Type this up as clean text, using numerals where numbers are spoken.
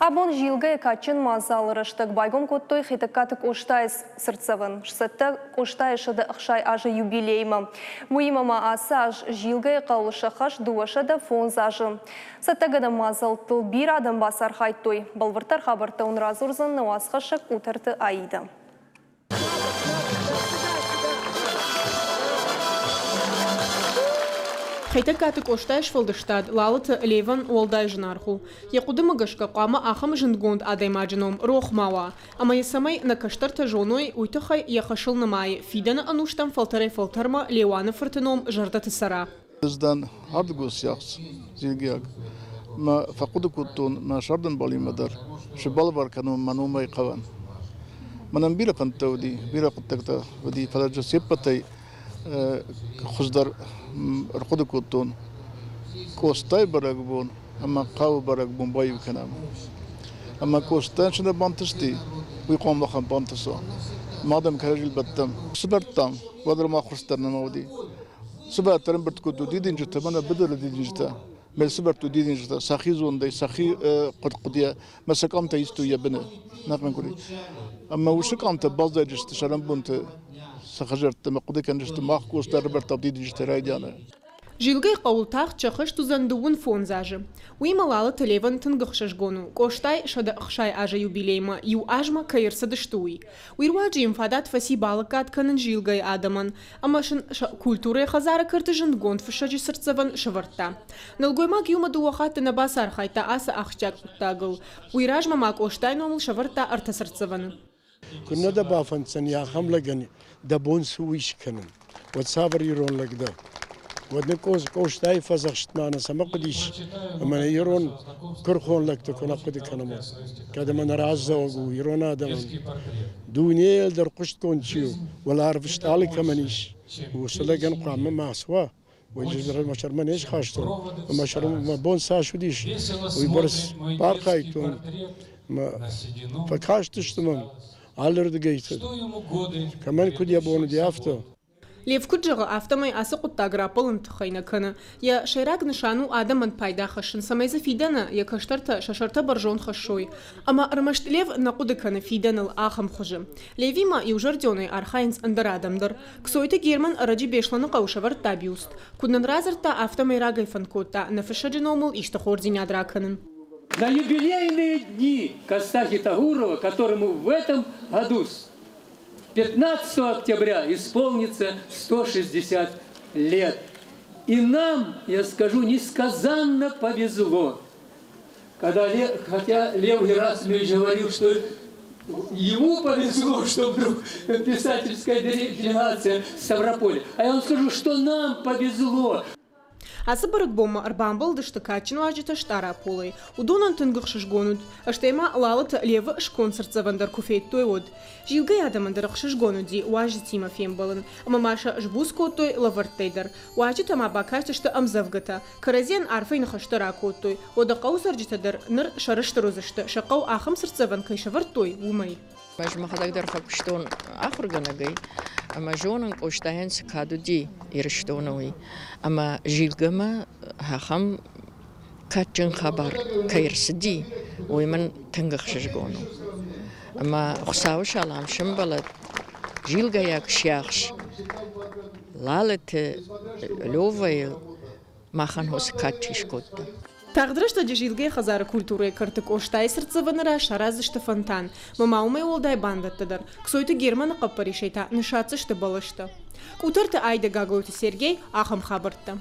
Абон Зилгӕйы кадджын мадзалы рӕстӕг байгом кодтой Хетӕгкаты Къостайы цыртдзӕвӕн. Сцӕттӕ Къостайы 160 азы юбилеймӕ. Уыимӕ ма ацы аз Зилгӕйы хъӕуы сӕххӕст 205 азы. Цӕттӕгӕнӕн мадзӕлттыл бирӕ адӕм бацархайдтой. Бӕлвырддӕр хабӕрттӕ уын радзурдзӕн нӕ уацхӕссӕг Къутӕрты Аидӕ. Хетӕгкаты Къостайы сфӕлдыстад Лалыты Левӕн уӕлдай зынаргъ у. Йӕ хъуыдымӕ гӕсгӕ хъуамӕ ахӕм зындгонд адӕймаджы ном рох ма уа. Ӕмӕ йӕ цӕмӕй нӕ кӕстӕртӕ зоной, уый тыххӕй йӕ хӕсыл нымайы, фидӕны ӕнустӕм фӕлтӕрӕй-фӕлтӕрмӕ Леуаны фырты ном зӕрдӕты цӕра. Ӕз дӕн ардыгон зилгиаг. Мӕ фӕхъуыды кодтон мӕ сӕрдӕмбалимӕ дӕр, сбӕлвар кӕнон мӕ номӕй хъӕуӕн. Мӕнӕн бирӕ фӕндтӕ уыди, бирӕ хъуыддӕгтӕ уыди, фӕлӕ дзы се ппӕтӕй хуыздӕр ӕрхъуыды кодтон Къостайы бӕрӕгбон ӕмӕ хъӕуы бӕрӕгбон баиу кӕнӕм. Ӕмӕ Къостайӕн цы нӕ бантысти, уый хъуамӕ махӕн бантыса. Мадӕм кӕрӕдзийыл бӕттӕм. Цы бӕрдтам, уӕд ма ххуырст дӕр нӕма уыди. Сывӕллӕттӕ ӕмбырд кодтой дидинджытӕ, мӕнӕ быдыры дидинджытӕ. Мӕ сывӕрдтой дидинджытӕ сӕхи зондӕй, сӕхи хъуыд-хъуыдыйӕ, мӕ сӕ къамтӕ истой йӕ быны. Нӕхъӕн Ӕмӕ уыцы къамтӕ баззадысты сӕрӕнбонты сӕ хӕдзӕртты ӕмӕ хъуыды кӕндзысты, мах Къоста ӕрӕвӕрдта дидинджытӕ райдианы. Зилгӕйы хъӕуыл тагъд сӕххӕст уыдзӕн 35 азы. Уыимӕ Лалыты Левӕн тынг ӕхсызгон у, Къостай 160 азы юбилеймӕ иу азмӕ кӕй ӕрцыдысты, уый. Уый руаджы йын фадат фӕци балӕггад кӕнын Зилгӕйы адӕмӕн ӕмӕ сын сӕ культурӕйы хӕдзары кӕрты зындгонд фыссӕджы цыртдзӕвӕн сӕвӕрдта. Нӕлгоймаг иумӕ дыууӕ хатты нӕ бацархайдта ацы ахсджиаг хъуыддагыл. Уый размӕ ма Къостайы номыл сӕвӕрдта ӕртӕ цыртдзӕвӕны. Куыннӕ дӕ бафӕнддзӕни ахӕм лӕгӕн дӕ бон цы у скӕнын, уӕд цавӕр ирон лӕг дӕ? Уӕд нын Къостайы фӕдзӕхст ма нӕ цӕмӕ хъуыдис, ӕмӕ нӕ ирон куырыхон лӕгтӕ куы нӕ хъуыды кӕнӕм, уӕд. Кӕд ӕмӕ нӕ раздзӕуӕг у ирон адӕмӕн, дунейыл дӕр хъуыстгонд чи у, уӕларв стъалы кӕмӕн ис, уыцы лӕгӕн хъуамӕ ма суа, уый мӕ сӕрмӕ не схастон, ӕмӕ мӕ бон цас уыдис, уыйбӕрц бархайдтон. Мӕ фӕкастысты мӕм алырдыгӕйты, кӕмӕн куыд йӕ бон уыди, афтӕ. Лев куыд зӕгъы, афтӕмӕй ацы хъуыддаг раппӕлыны тыххӕй нӕ кӕны. Йӕ сӕйраг нысан у адӕмӕн пайда хӕссын, цӕмӕй дзы фидӕны йӕ кӕстӕртӕ сӕ сӕртӕ бӕрзонд хӕссой. Ӕмӕ ӕрмӕст Лев нӕ хъуыды кӕны фидӕныл ахӕм хуызы. Левимӕ иузӕрдионӕй архайынц ӕндӕр адӕм дӕр. Кцойты Герман ӕрӕджы Беслӕныхъӕуы сӕвӕрдта бюст. Куыд нын радзырдта, афтӕмӕй рагӕй фӕнд кодта нӕ фыссӕджы номыл исты хорздзинад ракӕнын. На юбилейные дни Костахи Тагурова, которому в этом году 15 октября исполнится 160 лет. И нам, я скажу, несказанно повезло. Когда Лев, хотя Лев Герасимович говорил, что ему повезло, что вдруг писательская делегация Ставрополя. А я вам скажу, что нам повезло. Ацы бӕрӕгбонмӕ ӕрбамбӕлдысты кадджын уазджытӕ Стъараполӕй. Уыдонӕн тынг ӕхсызгон уыд, стӕй ма Лалыты Левы сконд цыртдзӕвӕн дӕр куы федтой, уӕд. Зилгӕйы адӕмӕн дӕр ӕхсызгон уыди уазджытимӕ фембӕлын, ӕмӕ ма сӕ сбуц кодтой лӕвӕрттӕй дӕр. Уазджытӕ ма бакастысты ӕмдзӕвгӕтӕ, кӕрӕдзийӕн арфӕйы ныхӕстӕ ракодтой. Уӕдӕ хъӕуы цӕрджытӕ дӕр ныр сӕрыстыр уыдзысты, сӕ хъӕу ахӕм цыртдзӕвӕн кӕй сӕвӕрдтой, уымӕй. Ӕз мӕхӕдӕг дӕр фӕкуыстон ахуыргӕнӕгӕй ӕмӕ зонын, Къостайӕн цы кад уыди Ирыстоны, уый. Ӕмӕ Зилгӕмӕ ахӕм кадджын хабар кӕй ӕрцыди, уый мын тынг ӕхсызгон у. Ӕмӕ Хуыцауы салам сӕмбӕлӕд зилгӕйаг сиахс Лалыты Лёвайыл махӕн уыцы кад чи скодта. Тагъд рӕстӕджы Зилгӕйы хӕдзары культурӕйы кӕрты Къостайы цыртдзӕвӕны раз сараздзысты фонтан, ӕмӕ ма уымӕй уӕлдай бандӕттӕ дӕр. Кцойты Германы хъӕппӕрисӕй та ныссадздзысты бӕлӕстӕ. Къутӕрты Айдӕ Гаглойты Сергей, ахӕм хабӕрттӕ.